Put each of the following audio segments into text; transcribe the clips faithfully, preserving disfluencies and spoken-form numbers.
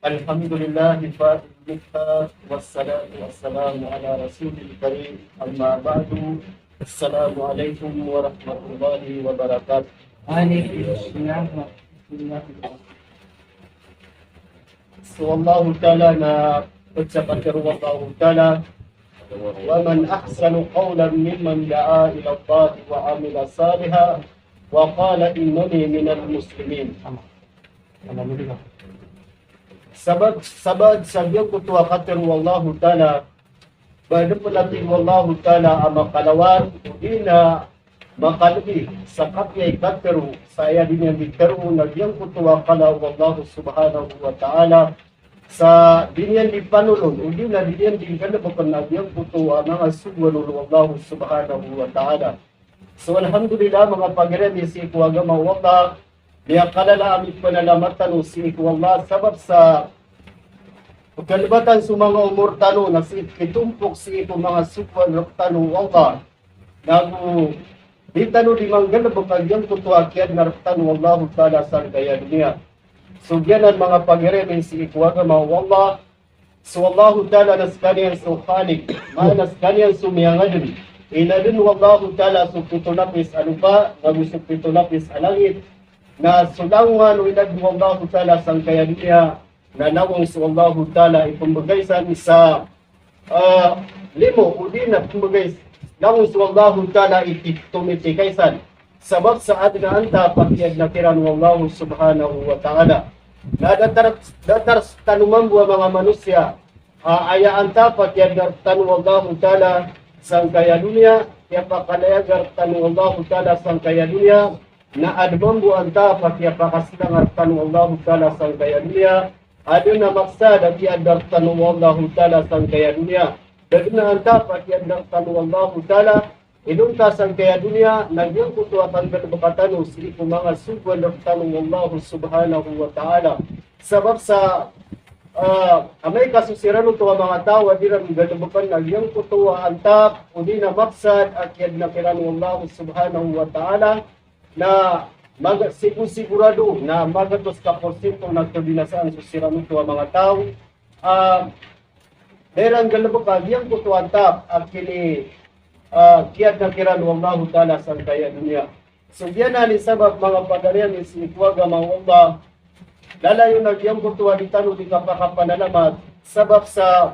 الحمد لله فاعل المختار، والصلاة والسلام على رسول الكريم، أما بعد. السلام عليكم ورحمة الله وبركاته. وعليكم السلام ورحمة الله وبركاته. So Allahu Ta'ala na pagsapat o Allahu Ta'ala, ومن أحسن قولا ممن دعا إلى الله وعمل صالحا وقال إنني من المسلمين. Sabaad, sabaad sa giyangkoto a katharo o Allahu Ta'ala, ba dn pn a tig o Allahu Ta'ala a makalawan, odi na makalabi sa kapiya i katharo, sa aya dn iyan di tharoon a giyangkoto a kala o Allahu Subhanahu wa Ta'ala, sa dn iyan di panolon, odi na dn iyan di nggalbkn a giyangkoto a manga sogoan o Allahu Subhanahu wa Ta'ala. So, alhamdulillah, manga pagari ami sii ko agama o Allah, miyakalala ami panalamatan o sii ko Allah, sabap sa pkhalbatan so manga omor tano na sii pkitompok sii ko manga sogoan rktano o Allah. Nago di tano di manggalbk a giyangkoto a kiyadna rktano o Allahu Ta'ala sangkaya doniya. So giyanan manga pagari ami sii ko agama o Allah, so Allahu Ta'ala na skaniyan so Khaliq, maana skaniyan so miyangadn. Inadn o Allahu Ta'ala so pito lapis a lopa, nago so pito lapis a langit. Na so langowan o inadn o Allahu Ta'ala sangkaya doniya, na langon so Allahu Ta'ala i pmbgay san sa, ah, limo, odi na pmbgay, langon so Allahu Ta'ala i pito miti kaisan. Sabap sa adn a antap a kiyadna kiran o Allahu Subhanahu wa Ta'ala. Na datar, datar tano mambo a manga manosiya, ah, aya antap a kiyadna rktano o Allahu Ta'ala sangkaya doniya, kiyapakalayaga rktano o Allahu Ta'ala sangkaya doniya, na adn mambo a antap a kiyapakasinanga rktano o Allahu Ta'ala sangkaya doniya, adn a maksad a kiyadna rktano o Allahu Ta'ala sangkaya doniya. Da dn a antap a kiyadna rktano o Allahu Ta'ala, inonta sangkaya doniya, na giyangkoto a kanggalbka tano sii ko manga sogoan rktano o Allahu Subhanahu wa Ta'ala. Sabap sa, ah, amay ka so siran oto a manga taw a di ran nggalbkn a giyangkoto a antap, odi na maksad a kiyadna kiran o Allahu Subhanahu wa Ta'ala, na maga-, sigu-, sigurado na magatos ka porsyento na kabinasaan so siran oto a manga taw a da iran nggalbk a giyangkoto a antap a kini, ah, kiyadna kiran o Allahu Ta'ala sangkaya doniya. So giyanan i sabap manga pagari ami sii ko agama o Allah, lalayon a giyangkoto a di tano di kapakapanalamat, sabap sa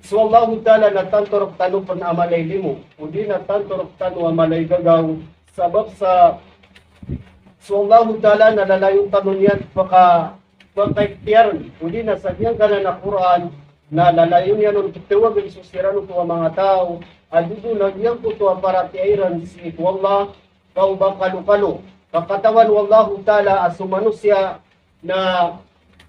so Allahu Ta'ala na tanto rktano pn a mala i limo, odi na tanto rktano a mala i gagaw, sabap sa so Allahu Ta'ala na lalayon tano niyan paka-, pakaiktiyarn, odi na sa giyangkanan a Qur'an, na lalayon iyan on ptawagn so siran oto a manga taw a dodo na giyangkoto a paratiyaya iran sii ko Allah, ka o ba kalokalo. Ka katawan o Allahu Ta'ala a so manosiya na,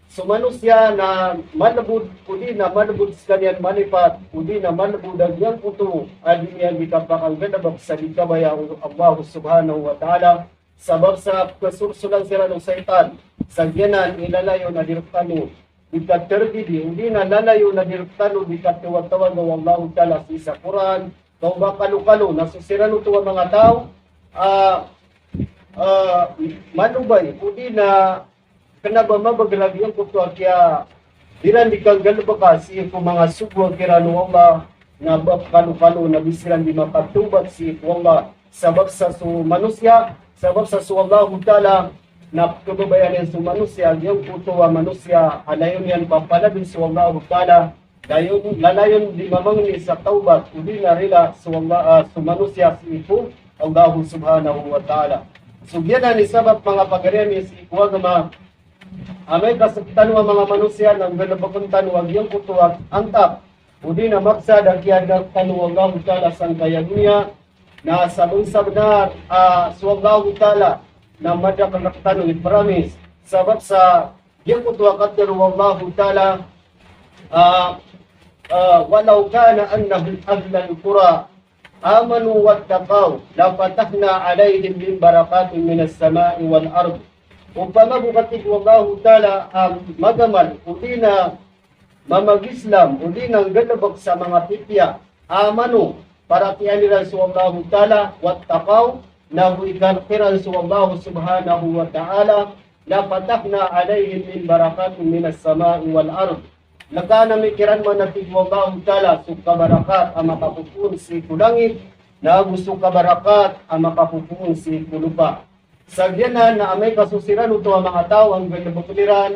so manosiya na malbod, odi na malbod skaniyan malipat, odi na malbod a giyangkoto a di niyan di kapakanggalbk sa di kabaya o Allah Subhanahu wa Ta'ala, sabap sa pkasorsolan siran o shaytan. Sa giyanan i lalayon a di rktano di katardidi, odi na lalayon a di rktano di katawatawag o Allahu Ta'ala sii sa Qur'an, ka o ba kalokalo na so siran oto a manga taw a, ah, malobay, odi na kna ba mabagr a giyangkoto a kiya, di ran di kanggalbka sii ko manga sogoan kiran o Allah, na ba kalokalo na di siran di makatawbat sii ko Allah. Sabap sa so manosiya, sabap sa so Allahu Ta'ala na pkhababayaan iyan so manosiya, giyangkoto a manosiya a layon iyan papalabin so Allahu Ta'ala, layon, lalayon di mamangni sa tawbat, odi na rila so Allah, ah, so manosiya sii ko Allahu Subhanahu wa Ta'ala. So giyanan i sabap manga pagari ami sii ko agama, amay ka sktano a manga manosiya na nggalbkn tano a giyangkoto a antap, odi na maksad a kiyadna rktano o Allahu Ta'ala sangkaya doniya, na sabnsabnar, ah, so Allahu Ta'ala na madakl rktano i promise. Sabap sa giyangkoto a katharo o Allahu Ta'ala, ah, ah, "Walaw kana annahum ahlul qura amanu wattaqaw lafatahna alaihim min barakatin minas samai wal ard." Opama bo, katharo o Allahu Ta'ala, a magamal, odi na mamag-Islam, odi na nggalbk sa manga pipiya, amanu, paratiyayaan iran so Allahu Ta'ala, wattaqaw, na go ikalk iran so Allah Subhanahu wa Ta'ala, la fatahna alaihim min barakatin minas sama'i wal ard. Lkaan ami kiran man a tig o Allahu Ta'ala so kabarakat a makapopoon sii ko langit, na ago so kabarakat a makapopoon sii ko lopa. Sa giyanan na amay ka so siran oto a manga taw a nggalbkn iran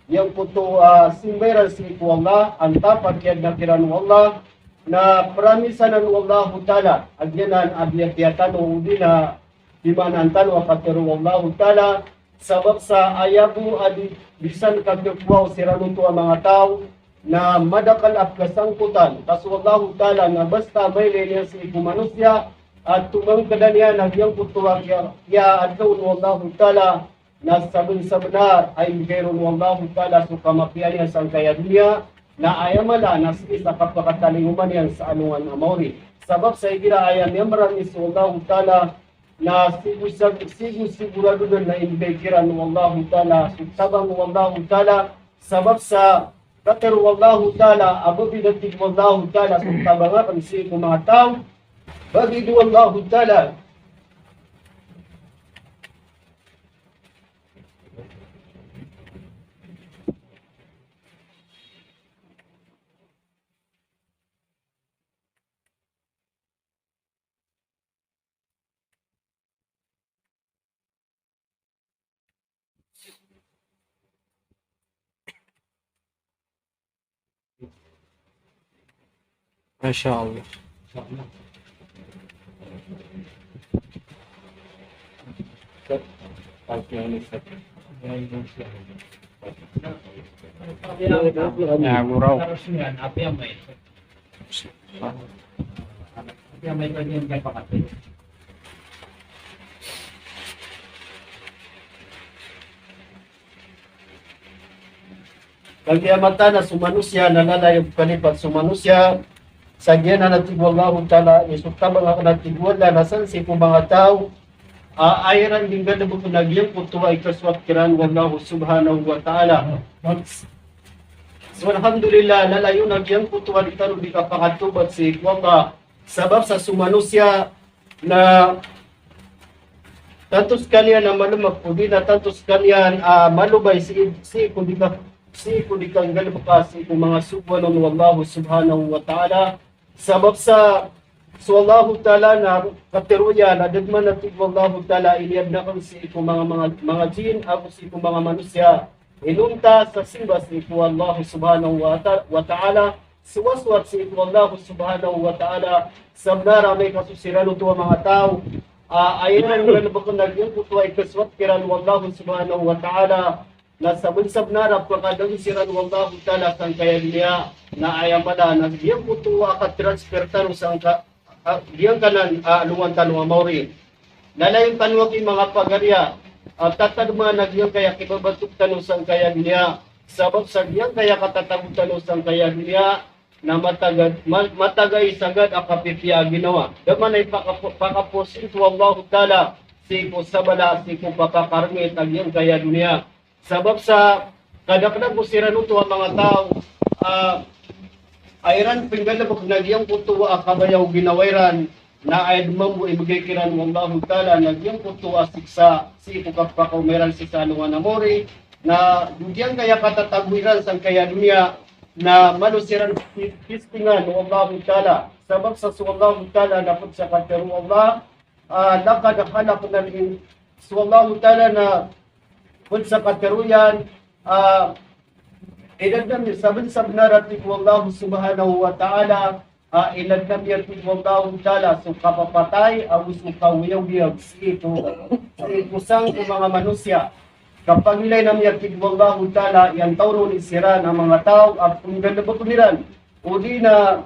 giyangkoto a simba iran sii ko Allah, antaa pakiyaadna kiran o Allah, na pramisan o Allahu Ta'ala a giyanan a biyatiya tano odi na bimanaan tano a katharo o Allahu Ta'ala, sabap sa aya bo a di, di san katharo o siran oto a manga taw, na madakl a pkhasangkotan, ka so Allahu Ta'ala na basta mailay niyan sii ko manosiya, a tomangkdan iyan a giyangkoto a kiya, kiyaadna o Allahu Ta'ala, na sabnsabnar a inibgay ron o Allahu Ta'ala so kamapiya niyan sangkaya doniya, na aya mala na sii sa kapakatalingoma niyan sa alongan a maori. Sabap sa igira aya miyamrami so Allahu Ta'ala, na sigo, sigo, sigurado dn na inibgay kiran o Allahu Ta'ala so tabang o Allahu Ta'ala, sabap sa katharo o Allahu Ta'ala a ba bida tig o Allahu Ta'ala so tabang akn sii ko manga taw, ba bida o Allahu Ta'ala. Masha Allah. Ya, guro. Kagiya mataan a so manosiya na lalay o kalipat so manosiya, sa giyanan a tig o Allahu Ta'ala, i so tabang akn a tig o Allah na san sii ko manga taw a aya iran di nggalbkn a giyangkoto a ikasowat kiran o Allahu Subhanahu wa Ta'ala. So, alhamdulillah, lalayon a giyangkoto a di tano di kapakatawbat sii ko Allah. Sabap sa so manosiya na tanto skaniyan a malmak odi na tanto skaniyan a malobay sii, sii ko di ka, sii ko di kanggalbka sii ko manga sogoan o Allahu Subhanahu wa Ta'ala. Sabap sa so Allahu Ta'ala na katharo iyan a da dn man a tig o Allahu Ta'ala a iniadn akn sii ko manga, manga, manga jinn ago sii ko manga manosiya inonta sa simba sii ko Allahu Subhanahu wa Ta-, wa Ta'ala, sowasowat sii ko Allahu Subhanahu wa Ta'ala, sabnar a amay ka so siran oto a manga taw a aya iran nggalbkn a giyangkoto a ikasowat kiran o Allahu Subhanahu wa Ta'ala, na sabnsabnar a pkadn siran o Allahu Ta'ala sangkaya doniya, na aya mala na giyangkoto a katransfer tano sangka, a, giyangkanan a alongan tano a maori. Lalayon tano aki manga pagariya a tatadman a giyangkaya kibabatok tano sangkaya doniya. Sabap sa giyangkaya katatago tano sangkaya doniya na mataga, ma-, mataga i sagad a kapipiya a ginawa. Da man a ipakapo-, pakaposinto o Allahu Ta'ala sii ko sabala, sii ko pakakarngit a giyangkaya doniya. Sabap sa kadaklan ko siran oto a manga taw a, a iran pinggalbk na giyangkoto a kabaya o ginawa iran, na aya dn mambo ibgay kiran o Allahu Ta'ala na giyangkoto a siksa sii ko kapakaoma iran sii sa alongan a maori, na giyangkaya katatago iran sangkaya doniya, na malo siran pi-, pistingan o Allahu Ta'ala. Sabap sa so Allahu Ta'ala na pd sa katharo o Allah, a, laqad khalaqnal in-, so Allahu Ta'ala na pd sa katharo iyan, a, inadn ami, sabnsabnar a tig o Allahu Subhanahu wa Ta'ala, a, inadn ami a tig o Allahu Ta'ala so kapapatay ago so kaoyagoyag sii ko, sii ko sang ko manga manosiya. Kapagilayn ami a tig o Allahu Ta'ala, iyan taw ron i siran a manga taw a pnggalbkn iran odi na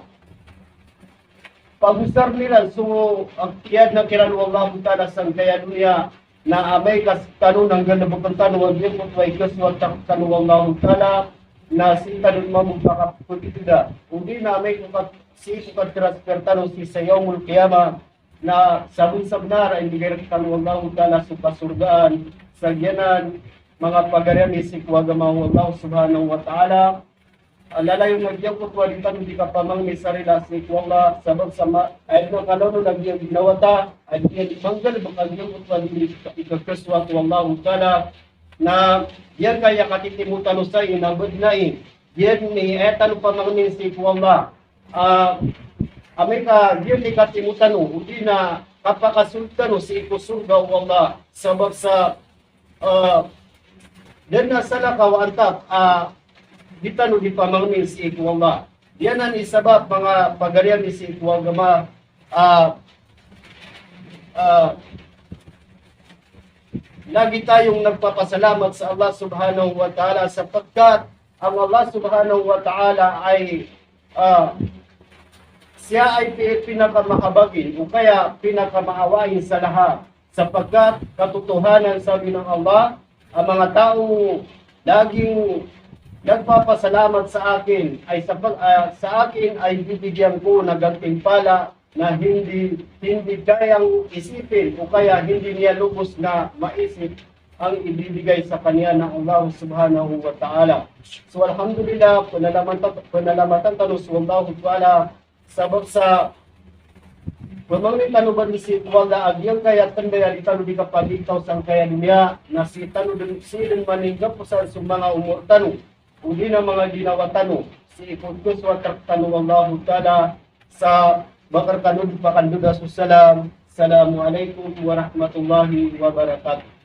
pagosarn iran so, a, kiyaadna kiran o Allahu Ta'ala sangkaya doniya, na amay ka skano na nggalbkn tano a giyangkoto a ikasowat tano o Allahu Ta'ala, na sii tano mambo pakapkitida. Odi na amay ko kat-, sii ko katransfer tano sii sa Yawmul Qiyamah, na sabnsabnar a inibgay rktano o Allahu Ta'ala so kasorgaan. Sa giyanan, manga pagari ami sii ko agama o Allah Subhanahu wa Ta'ala, a lalayon a giyangkoto a di tano di kapamangni sa rila sii ko Allah, sabap sa ma-, aya dn a kalaw on a giyangkoto a ginawa ta a di, a di manggalbk a giyangkoto a di ikakasowat o Allahu Ta'ala. na giyangkaya katitimo tano sa ina badnai, giyan i aya tano pamangnin sii ko Allah. Ah, amay ka giyan i katimo tano, odi na kapakasold tano sii ko sorga o Allah, sabap sa, ah, da dn a salakaw a antap, ah, di tano di pamangnin sii ko Allah. Giyanan i sabap, manga pagari ami sii ko agama, ah, ah, lagi tayong nagpapasalamat sa Allah Subhanahu wa Ta'ala sapagkat ang Allah Subhanahu wa Ta'ala ay, ah, siya ay pi-, pinakamahabagin o kaya pinakamaawain sa lahat. Sapagkat katotohanan, sabi ng Allah, ang mga taong laging nagpapasalamat sa akin ay sa pag-, ah, sa akin ay bibigyan ko ng gantimpala na hindi, hindi kayang isipin o kaya hindi niya lubos na maisip ang ibibigay sa kanya ng Allah Subhanahu wa Ta'ala. So, alhamdulillah, panalamatan, panalamatan tano so Allah Ta'ala sabap sa pamangnin tano badn sii ko Allah a giyangkaya tanda a di tano di kapagitaw sangkaya doniya, na sii tano dn, sii dn maninggaposan so manga omor tano, odi na manga ginawa tano, sii ko tso a trak tano o Allah Ta'ala, sa bakar kano di pakandoda so salam. Assalamu alaikum warahmatullahi wabarakatuh.